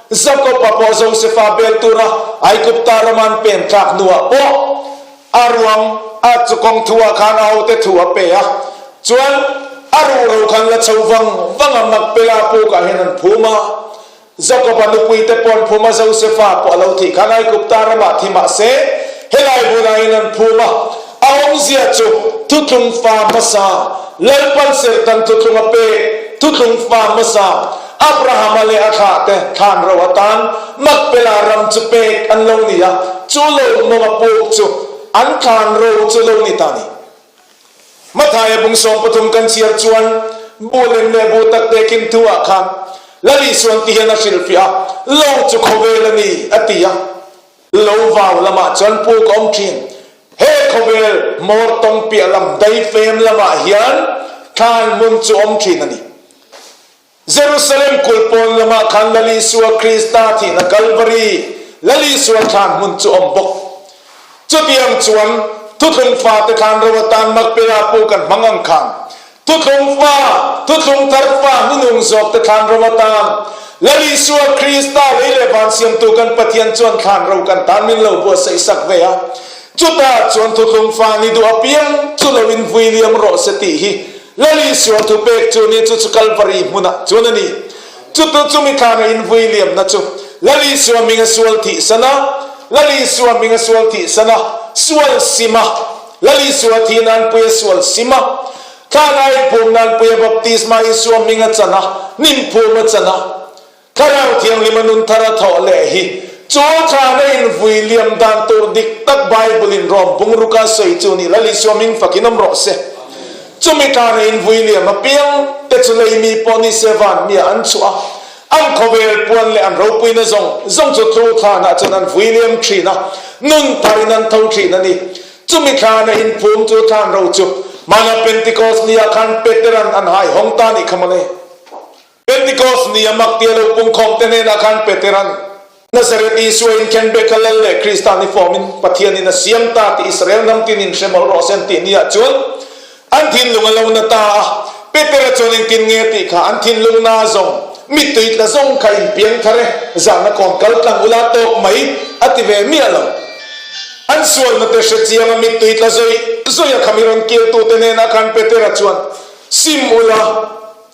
Jakob-a pawh Josefa bel tura Aigupta rama an pen tlak hnuah pawh A ruang a chu kawng thu ah khan a hote thu a pe a, chuan a ruhro khan la chho vang vang a, Makpela puk ah hian an phum a, Jakob-a nupui te pawh an phum a, Josefa pawh a lo thih khan Aigupta ramah thi mah se helai hmunah hian an phum a, a awmzia chu thuthlung fa hmasa, Lalpan serhtan thuthlung a pek, thuthlung fa hmasa, Abrahama leh a thlahte thlan ro atan Makpela ram chu pek an lo ni a, chu lo mawnga puk chu an thlan ro chu lo ni ta ni. Mathaia bung 13 kan chhiar chuan bu lem leh bu tak te khin thu ah khan Lal Isuan ti hian a hrilhfiah a, Lo chu khawvel a ni, a ti a. Lo vau lamah chuan puk a awm thin. He khawvel hmawr tawng piah lam daifem lamah hian thlan hmun chu awm thin a ni. Jerusalem kulh pawn lamah khan Lal Isua Krista thihna Kalvari, Lal Isua thlan hmun chu awm bawk. Chutiang chuan thuthlung fate thlan ro atan Makpela puk an hmang ang khan, thuthlung fa, thuthlung thar fa hnunung zawkte thlan ro atan Lal Isua Krista lei leh van siamtu kan Pathian chuan thlan ro kan tan min lo buatsaih sak ve a. Chutah chuan thuthlung fa ni duh apiang chu lo in vui liam rawh se tih hi Lal Isua thupek chu ni chu chu Kalvari hmunah chuan a ni. Chutu chumi thana invui liamna chu Lal Isua hminga sual thihsan a, Lal Isua hminga sual thihsan a, sual sim a, Lal Isua thi nan puia sual sim a, thana inphum nan puia baptisma Isua hminga chan a, hnim phum a chan a. Thlarau Thianghlima nun thar a thawh leh hi chu thlana invui liam dan tur dik tak Bible-in Rom bungruka sawi chu ni Lal Isua hming fakin awm rawh se. Chumi thlana invui liam apiang te chu lei mi pawh ni se van mia an chhuah a, an khawvel puan leh an ropuina zawng zawng chu thu thlanah chuan an vui liam thin a, nun tharin an tho thin a ni. Chumi thlana inphum chu thlan ro chu hmana Pentecost ni ah khan Peteran an hai hawng ta nih kha mawle. Pentikos ni a mak tia lo pungkhawm te hnenah khan Peteran, Nazareth Isua in khenbeh kha Lal leh Krista ni fawmin Pathianin a siam ta tih Israel hnam tin in hre mawlh rawh se an tih ni ah chuan an thinlung a lo na ta a. Petera chuan engtin nge tih kha an thinlung na zawng mittui tla zawng kha in piang thar e, zahna kawn kal tlang ula tawk mai a ti ve miah lo. An sualna te hre chiang a mittui tla zawih zawih a kha mi rawn kiltu te hnenah khan Petera chuan, Sim ula,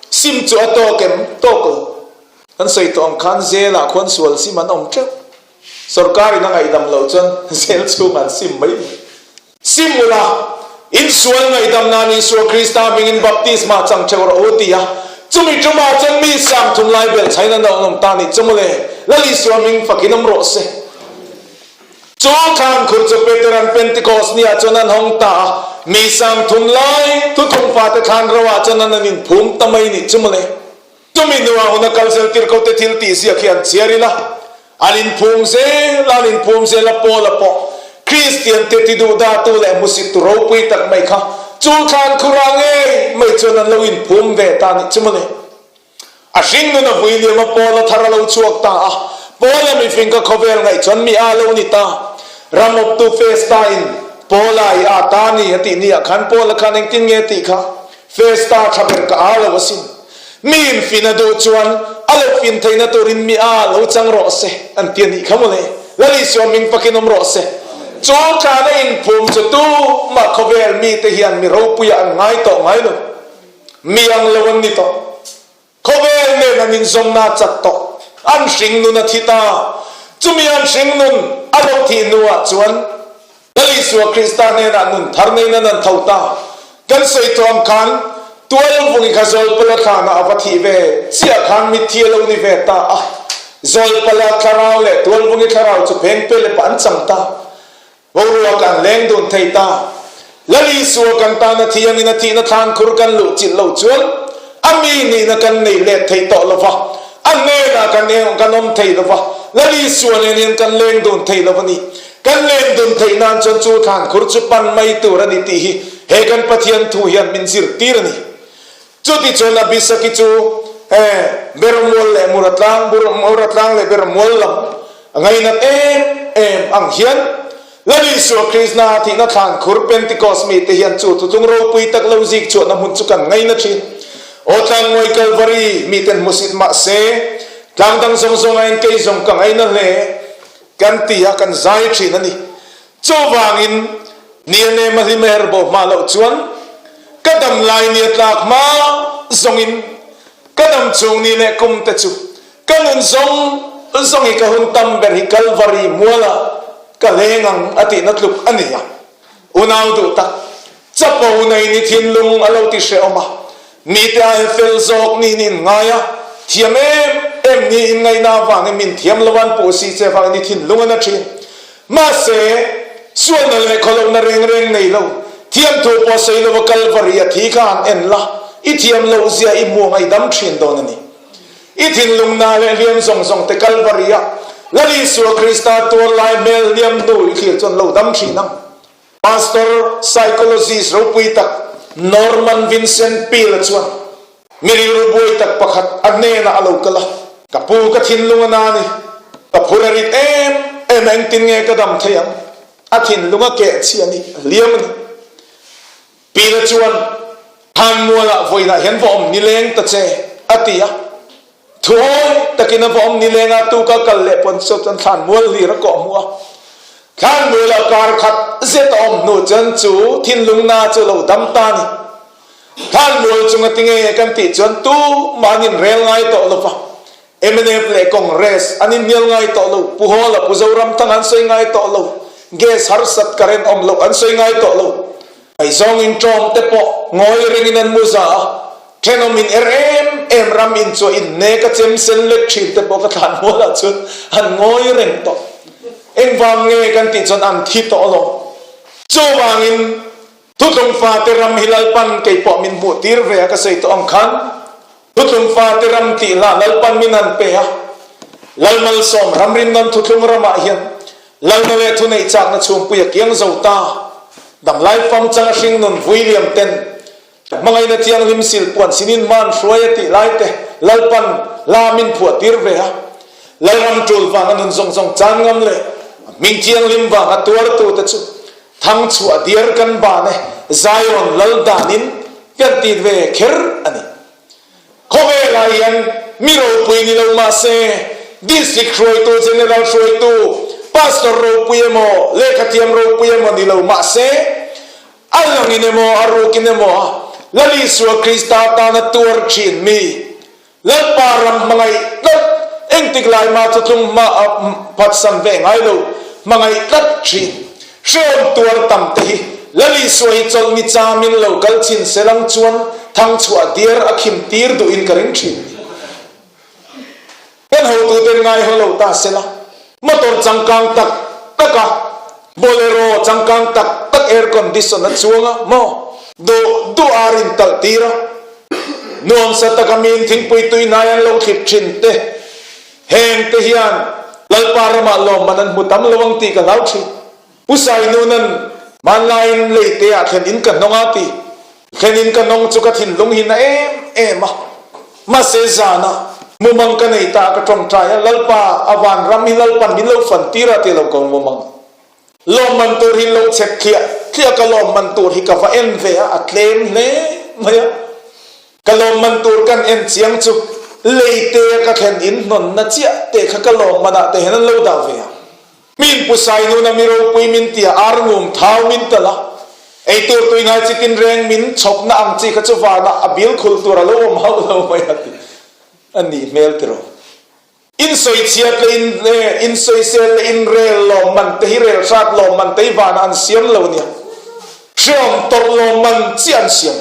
Sim chu a tawk em? Tawk lo. Kan sawi tawh ang khan zelah khuan sual sim an awm teuh. Sorkar in a ngaihdam loh chuan zel chhungah an sim mai mai. Sim ula, in sual ngaihdam nan Isua Krista hmingin baptisma chang theuh rawh u ti a. Chumi tumah chuan mi 30 lai belh chhain an awm ta nih chu mawle. Lal Isua hming fakin awm rawh se. Chu thlan khur chu Peteran Pentikos ni ah chuan an hawng ta a, mi 3000 lai thuthlung fate thlan ro ah chuan an an inphum ta mai nih chu mawle. Chumi hnuah hun a kal zel tir ko te thil tih ziak hi an chhiar ila, an inphum zel a, an inphum zel a, Paula pawh Kristian te ti duh datu leh hmusit tu ropui tak mai kha chu thlan khur ah ngei mai chuan an lo inphum ve ta nih chu mawle. A hringnun a vui liam a, Paul a thar a lo chhuak ta a. Paul a mifing ka khawvel ngaih chuan mi a lo ni ta. Ram awptu Festa in Paul a i a ta ni a tih ni ah khan Paul a khan engtin nge tih kha Festa tha ber ka a lo asin. Mi in fin a duh chuan a lo fin theihna turin mi a lo chang rawh se an ti a nih kha mawle. Lal Isua hming fakin awm rawh se. Chu thlan a inphum chu tumah khawvel mite hian mi ropuiah an ngai tawh ngai lo. Mi ang lo an ni tawh. Khawvel nen an inzawmna a chat tawh. An hringnun a thi ta. Chumi an hringnun a lo thih hnuah chuan Lal Isua Krista hnenah nun thar neiin an an tho ta. Kan sawi tawh ang khan Tualvungi kha Zawlpala thlanah a va thih ve chiah khan mitthi a lo ni ve ta a. Zawlpala thlarau leh Tualvungi thlarau chu pheng pe lepah an chang ta. Boruak an leng dun thei ta. Lal Isua kan tana thiangin a thihna thlan khur kan luh chilh lo chuan a mi nihna kan nei let thei tawh lo va, a hnenah kan eng kan awm thei lo va, Lal Isua nen hian kan leng dun thei lo a ni. Kan leng dun theih nan chuan chu thlan khur chu pan mai tur a ni tih hi he kan Pathian thu hian min zirtir a ni. Chutichuan Abisaki chu he Bermual leh Muratlang, Muratlang leh Bermual lam a ngainat em em ang hian Lal Isua Krishna thihna thlan khur Pentecost mite hian chu thuthlung ropui tak lo zik chhuahna hmun chu kan ngaina thin. Aw Tlangmuai Kalvari miten hmusit mah se, tlang dang zawng zawng aiin kei zawng ka ngaina hle kan ti a, kan zai thin a ni. Chuvangin ni a nem a hlim a her bo hma loh chuan ka dam lai ni a tlak hma zawngin ka dam chhung ni leh kum te chu ka nun zawng zawng hi ka hun tam ber hi Kalvari mualah ka leng ang a tihna tluk a ni a. Unau duh tak, chapo nei ni thinlung a lo ti hrehawm a, mite aia fel zawk niin in ngai a, thiam em em niin ngaihna avangin min thiam lo an puh si che avangin i thinlung a na thin. Mahse, sualna leh khawlohna reng reng nei lo, thiamthu pawh sawi lova Kalvari a thi kha han en la, i thiam loh zia i hmuh ngaidam thin dawn a ni. I thinlungna leh hliam zawng zawng te Kalvari a Lal Isua Krista tuar lai hmel hliam hnu i thlir chuan lo dam thin ang. Pastor psychologist ropui tak Norman Vincent Peale chuan Mi rilru buai tak pakhat a hnenah a lo kal a. Ka pu ka thinlung a na ni. Ka phur a rit em em a engtin nge ka dam thei ang? A thinlung a keh chhi a ni, a hliam a ni. Pila chuan, Thanmualah vawiinah hian va awm nileng ta che, a ti a. Thuawi takin a va awm nileng a, tuka kal leh pawn chu chuan thlanmual hlir a kawh hmuh a. Thlanmualah kar khat zet a awm hnu chuan chu thinlung na chu a lo dam ta a ni. Thlanmual chunga tinge kan tih chuan tumah an inrel ngai tawh lo va, mnf leh Congress an inhnial ngai tawh lo, Pu Hawla, Pu Zoramthanga an sawi ngai tawh lo, gas harsat current awm loh an sawi ngai tawh lo. Ngaihzawng inṭawm te pawh ngawi rengin an mu za a, thenawm in er em em ram inchuah innek a chem sen lek ṭhin te pawh ka thlanmualah chuan an ngawi reng tawh. Engvang nge kan tih chuan an thi tawh lo. Chuvangin. Thutlung fate ram hi Lalpan kei pawh min hmuh tir ve a ka sawi tawh ang khan Thutlung fate ram tih hlah Lalpan min han pe a, Lalmalsawm ram rinnawn Thutlung ramah hian Lalna leh thuneih chakna chhungpui a kiang zo ta. Damlai fam chang a hringnun vui liam ten hmangaihna thianghlim sil puan sinin hman hruai a tih lai te Lalpan hla min phuah tir ve a, Lalram tul vanga nun zawng zawng chan ngam leh hming thianghlim vanga tuartu te chu Thang chhuah diar kan ban e, Zion lal danin kan ti ve kher a ni. Khawvelah hian mi ropui ni lo mah se, District hruaitu, General hruaitu, Pastor ropui emaw, lehkhathiam ropui emaw ni lo mah se, a langin emaw a rukin emaw a Lal Isua Krista tana tuar thin mi, Lalpa ram hmangaih tlat, engtik lai mah chu tlung hma a phatsan ve ngai lo, hmangaih tlat thin. Hrehawm tuar tam te hi Lal Isua hi chawlhni chamin lo kal chin selang chuan thangchhuah diar a khim tir duhin ka ring thin. Kan hotuten ngai haw lo ta sela, motor changkang tak tak a. Bolero changkang tak tak air condition a chuang a maw? Duh duh ar in talh tir a. Nuamsa taka miin thingpui tui hnai an lo thlip thin te. Heng te hian Lalpa ramah lawmman an hmu tam lo ang tih ka hlau thin. Pu Sainunan hmanlaiin leite ah thlen in ka hnawng a ti. Thlen in ka hnawng chu ka thinlung hi na em em a. Mahse zana mumang ka nei ta a ka tawngtai a, Lalpa a vanram hi Lalpan min lo fan tir a ti lo ka mumang. Lawmman tur hi lo chhek thliah thliah ka lawmman tur hi ka va en ve a, a tlem hle mai a. Ka lawmman tur kan en chiang chu leite a ka thlen in hnawnna chiah te kha ka lawmman ah te hian an lo dah ve a. Min pu Sainuna mi ropui min tia ar ngum thau min tal a, eitur tui ngai chi tinreng min chhawpna ang chi kha chu vanah a bil khul tur a lo awm hauh lo mai a ti a nih hmel tiraw. In sawichhiat leh in in sawisel leh in rel lawmman te hi rel hrat lawmman te hi vanah an siam lo nia. Hreawm tawrh lawmman chiah an siam.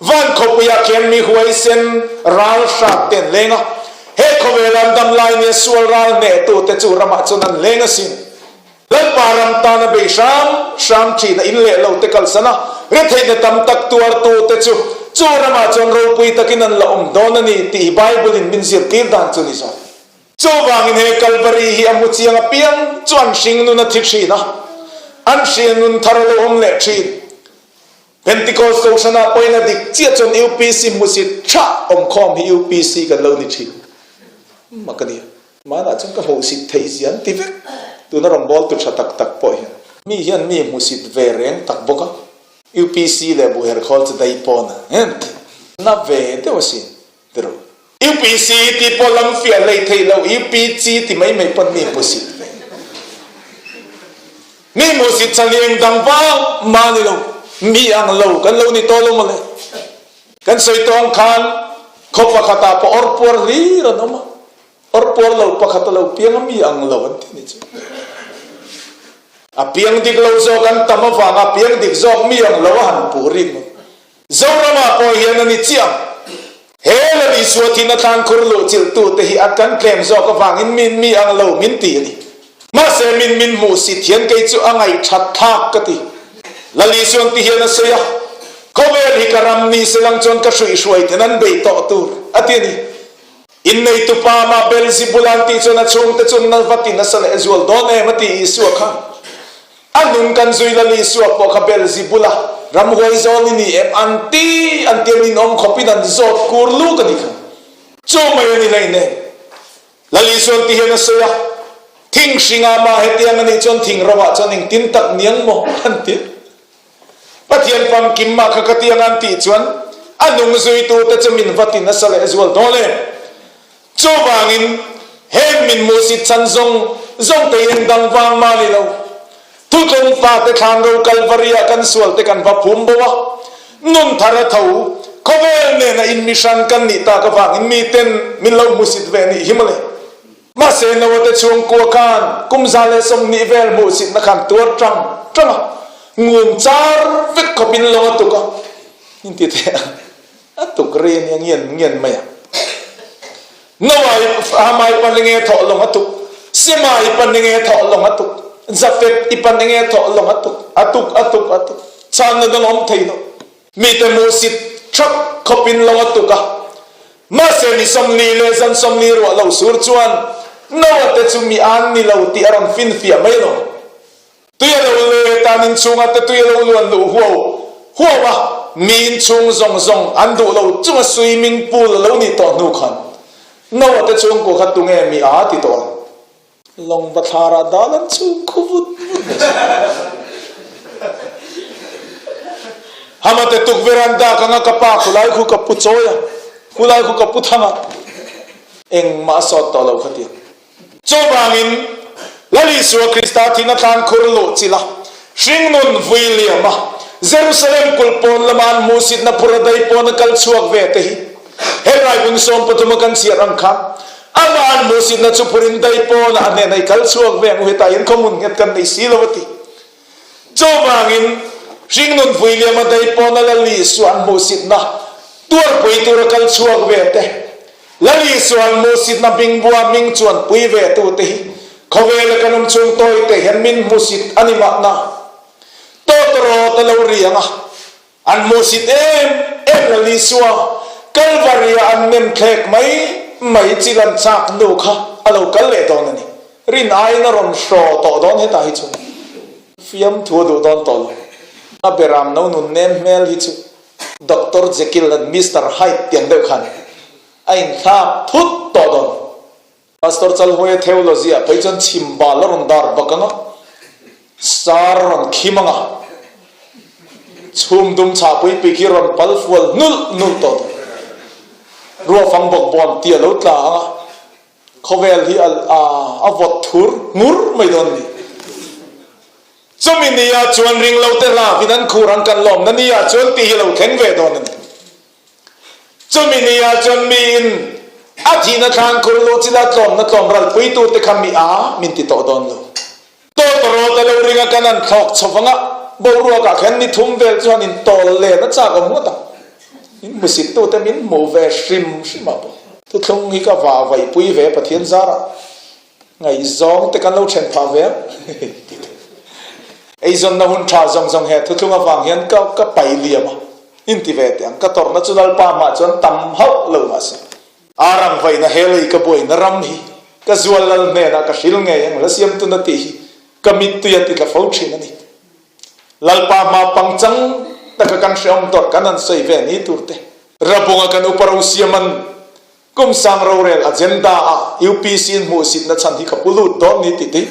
Van khawpuiah khian mi huaisen ral hrat te an leng a, he khawvela an dam lai nia sual ral hnehtu te chu ramah chuan an leng asin. Lalpa ram tana bei hram hram thin a in leh lo te kalsan a, retheihna tam tak tuartu te chu chu ramah chuan ropui takin an la awm dawn a ni tih hi Bible in min zirtir dan chu ni zawk. Chuvangin he Kalvari hi a hmu chiang apiang chu an hringnun a thi thin a, an hringnun thar a lo awm leh thin. Pentecost Kohhranah pawhin a dik chiah chuan UPC hmusit tha awmkhawm hi UPC kan lo ni thin. Mak a nia. Hmanah chuan ka hmuhsit theih zia an ti vek. Tuna rawngbawltu tha tak tak pawh hian. Mi hian mi hmusit ve reng tak bawk a. UPC leh Buherkhawl chu dai pawn a en ti. Na ve deuh asin ti rawh. UPC tih pawh lam fiah hlei theih loh UPC ti mai mai pawn mi hmusit ve. Mi hmusit chhan hi eng dang vang mah ni lo, mi ang lo kan lo ni tawh lo mawle. Kan sawi tawh ang khan khaw pakhatah pawh awr puar hlir an awm a, awr puar lo pakhat a lo piang a mi ang lo an ti ni chu. A piang dik lo zawk an tam avanga piang dik zawk mi ang lo a han puh rik maw. Zoramah pawh hian a ni chiang. He Lal Isua thina thlankhur luh chilhtute hi a kan tlem zawk avangin min mi ang lo min ti a ni. Mahse min min hmuh sit hian kei chu a ngaihthat thlak ka ti. Lal Isuan ti hian a sawi a, Khawvel hi ka ram ni se lang chuan ka hruihhruai ten an bei tawh tur a ti a ni. Inneitupa mah Belzebul-a an tih chuan a chhungte chu na va ti nasa leh zual dawn em a ti Isua khan. A nung kan zui Lal Isua pawh kha Belzebul-a ramhuai zawn i ni em an ti an tia min awm khawpin an zawt kur luk a ni kha. Chu mai a ni hleinem. Lal Isuan ti hian a sawi a, Thing hringah mah hetiang a nih chuan thing rovah chuan engtin tak niang maw an ti. Pathian famkim mah kha ka tiang an tih chuan a nung zuitute chu min va ti nasa leh zual dawn em. Chuvangin, heng min hmuhsit chhan zawng zawng te eng dang vang mah ni lo. Thutlung fate thlan ro Kalvari-ah kan sual te kan va phum bo a, nun thar a tho, khawvel nena inmihran kan nih tak avangin miten min lo hmusit ve nih hi mawle. Mahse, Noah te chhungkua khan kum 120 vel hmuhsitna khan tuar tang tang a, ngun char vek khawpin lawng a tuk a, inti teh a. A tuk rei a nia ngian ngian mai a. Noah i Hama i pan enge thawh lawng a tuk, Sema i pan enge thawh lawng a tuk, Jafet i pan enge thawh lawng a tuk, a tuk a tuk a tuk. Chhanna dang a awm thei lo. Mite hmuhsit thap khawpin lawng a tuk a. Mahse ni 40 leh zan 40 ruah lo sur chuan Noah te chu mi an ni lo tih a rawn finfiah mai lo. Tui a lo let a, an inchhungah te tui a lo luan luh huau huau a, mi inchhung zawng zawng an duh lo chunga swimming pool a lo nih tawh hnu khan Noah te chhungkua kha tunge mi a ti tawh a, lawng bathlarah dal an chhung khu vut vut mai si. Hama te tukverh an dak anga ka pa khulai khu ka pu chawi a, khulai khu ka pu thang a, engmah a sawt tawh lo kha ti. Chuvangin, Lal Isua Krista thihna thlan khur luh chilh a, hringnun vui liam a, Jerusalem kulh pawn lama an hmuhsitna phur a dai pawn a kal chhuak ve te hi, he raibung 13 a kan chhiar ang khan, amah an hmuhsitna chu phurin dai pawnah a hnenah i kal chhuak ve ang u, hetah hian khawhmun nghet kan nei si lo a ti. Chuvangin, hringnun vui liam a dai pawn a Lal Isua an hmuhsitna tuarpui tur a kal chhuak ve te, Lal Isuan hmuhsitna hmingbua hming chuan pui ve tute hi. Khawvela kan awm chung tawi te hian min hmusit a ni mahna. Tawtawrawt a lo ri ang a, an hmusit em em Lal Isua Kalvaria an nem thlek mai mai chi lan chak nu kha a lo kal leh dawn a ni. Rin aiin a rawn hraw tawh dawn hetah hi chuan fiamthu a duh dawn tawh lo. A beram no nun nem hmel hi chu Doctor Jekyll and Mister Hyde tiang deuh khan a inthlak thut tawh dawn. Pastor Chalhuaia theology ah phei chuan chhim bal a rawn dar bak ang a, sar a rawn khim ang a, chhum dum chhah pui pui khi rawn pal fual nulh nulh tawh dawn. Ruafang bawk bawn ti a lo tla ang a, khawvel hi a a vawt thur ngur mai dawn a ni. Chumi ni ah chuan ringlote hlauhin an khur ang kan lawmna ni ah chuan tih hi a lo thleng ve dawn a ni. Chumi ni ah chuan miin a thihna thlan khur luh chila tlawmna tlawm ralpui turte kha mi a min ti tawh dawn lo. Tawtawrawt a lo ring a kan an thlawk chho vang a, boruak ah khan ni thum vel chuan in tawl len a chak awm ngawt ang. Min hmusit tute min hmuh ve hrim hrim ah pawh. Thuthlung hi ka vah vaihpui ve Pathian zar ah. Ngaihzawng te kan lo then phah ve ang. Eizawnna hun tha zawng zawng he thuthlung avang hian ka ka pai liam a, inti ve teh ang. Ka tawrhna chu Lalpa hmah chuan tam hauh lo mahse. Arang vaihna he lei ka buaina ram hi ka zual lal hnenah ka hril ngei ang hla siamtuna tih hi ka mittui a titla fo thin a ni. Lalpa hma pangchang taka kan hrehawm tawrh kan han sawi ve ni tur te. Rabunga kan upa ro siaman Kum sang rorel agenda ah UPC in hmuhsitna chhan hi ka pu lut dawn ni ti tih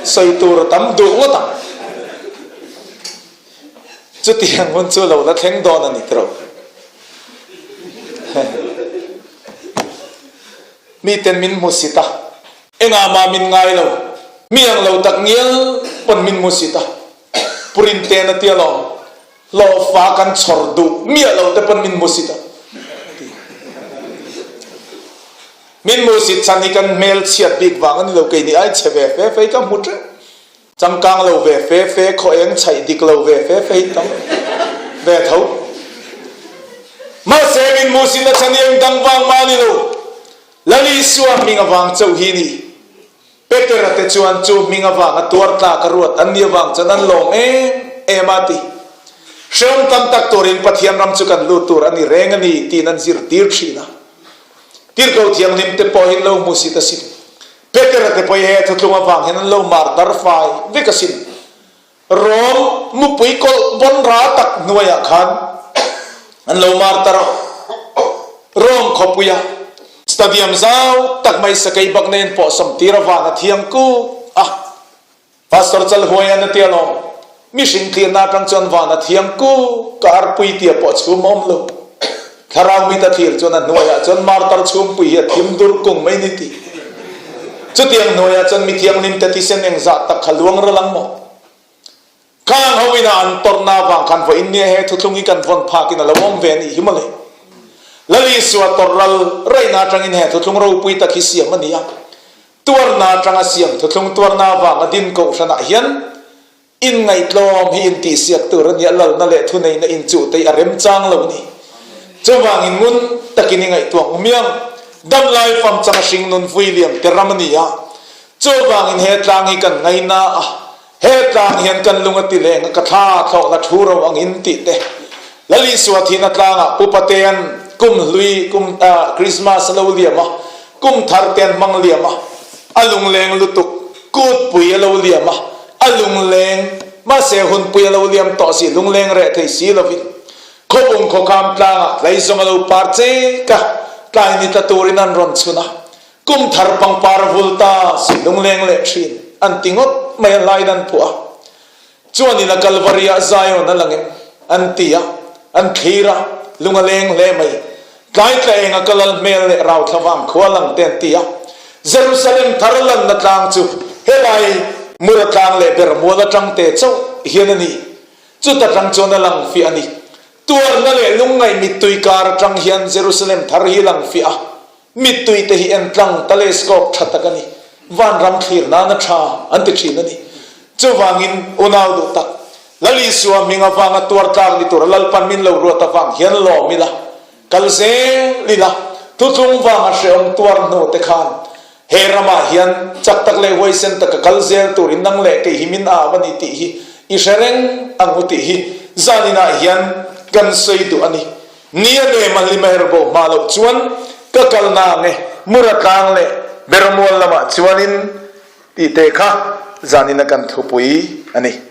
sawi tur a tam duh ngawt ang. Chutiang hun chu lo la thleng dawn a ni tiro. Miten min hmusit a, engah mah min ngai lo, mi ang lo tak ngial pawn min hmusit a, Purin ten a ti alawm. Hlawhfa kan chhawr duh miah lo te pawn min hmusit a ti. Min hmusit chhan hi kan hmel chhiat bik vang a ni lo, keini ai chhe ve fe fe hi ka hmu teuh. Changkang lo ve fe fe, khaw eng chhaih dik lo ve fe fe hi tam ve tho. Mahse min hmuhsitna chhan hi eng dang vang mah a ni lo, Lal Isua hming avang chauh hi ni. Petera te chuan chu hming avanga tuar tlak a ruat an ni avang chuan an lawm em em a ti. Hrehawm tam tak turin Pathian ram chu kan lut tur a ni reng a ni tiin an zirtir thin a. Tirhkoh Thianghlim te pawhin lo hmusit asin. Petera te pawh hi he thutlung avang hian an lo mar dar fai vek asin. Rom mupui kawlh bawn ra tak hnuaiah khan an lo mar ta rawh. Rom khawpuia stadium zau tak mai sakei bak nen pawh sawmtir a van a thiang kuk a. Pastor Chalhuaian a ti alawm, mihring thlirna atang chuan van a thiang kuk a, arpui tia pawh chhum a awm lo. Thlarau mit a thlir chuan a hnuaiah chuan martar chhungpui hi a thim dur kung mai ni ti. Chutiang hnuaiah chuan mithianghlim te thisen engzah tak kha luang ral ang maw? Khang ho ina an tawrhna avang khan vawiin nia he thuthlung hi kan vawn phakin a lo awm ve a nih hi mawle. Lal Isua tawrh ral raihna atangin he thuthlung ropui tak hi siam a ni a. Tuarna atanga siam thuthlung tuarna avanga din kohhranah hian Inngaihtlawm hi intihsiak tur a nia, lalna leh thuneihna inchuh te hi a remchang lo a ni. Chuvangin ngun takin i ngaihtuah ang miang. Damlai fam changa hringnun vui liam te ram a ni a. Chuvangin he tlang hi kan ngaina a, he tlang hian kan lung a ti leng a, ka thla thlawhna thu ro angin tih te. Lal Isua thihna tlangah Pu Patean kum hlui kum Krismas a lo liam a, kum thar te an hmang liam a, a lungleng lutuk kutpui a lo liam a, A lungleng, mahse hunpui a lo liam tawh si, lungleng reh thei si lovin khawbung khawkham tlangah tlaizawng a lo par chek a, tlai ni tla turin an rawn chhun a, kum thar pangpar a vul ta si, lungleng leh thin an ti ngawt mai a, hlain an phuah a, chuanin a Kalvari ah Zion a lang em? an ti a, an thlir a, lung a leng hle mai. Tlai tla eng a ka lal hmel leh rau thla vang khua lang te an ti a. Jerusalem thar lanna tlang chu helai Mura tlang leh Bermual atang te chauh hian a ni. Chuta tang chuan a lang fiah a ni. Tuarna leh lungngaih mittui kar atang hian Jerusalem thar hi lang fiah a. Mittui te hi en tlang telescope tha tak a ni. Vanram thlir nan a tha an ti thin a ni. Chuvangin unau duh tak, Lal Isua hming avanga tuar tlak ni tura Lalpan min lo ruat avang hian lawm ila, kal zel ila. Thuthlung vanga hrehawm tuar hnu te khan he ramah hian chak tak leh huaisen taka kal zel turin nang leh kei hi min au a ni tih hi i hre reng ang u tih hi zaninah hian kan sawi duh a ni. Ni a nem a hlim a her bo hma loh chuan ka kalna ang e, Mura tlang leh Bermual lamah chuanin tih te kha zanina kan thupui a ni.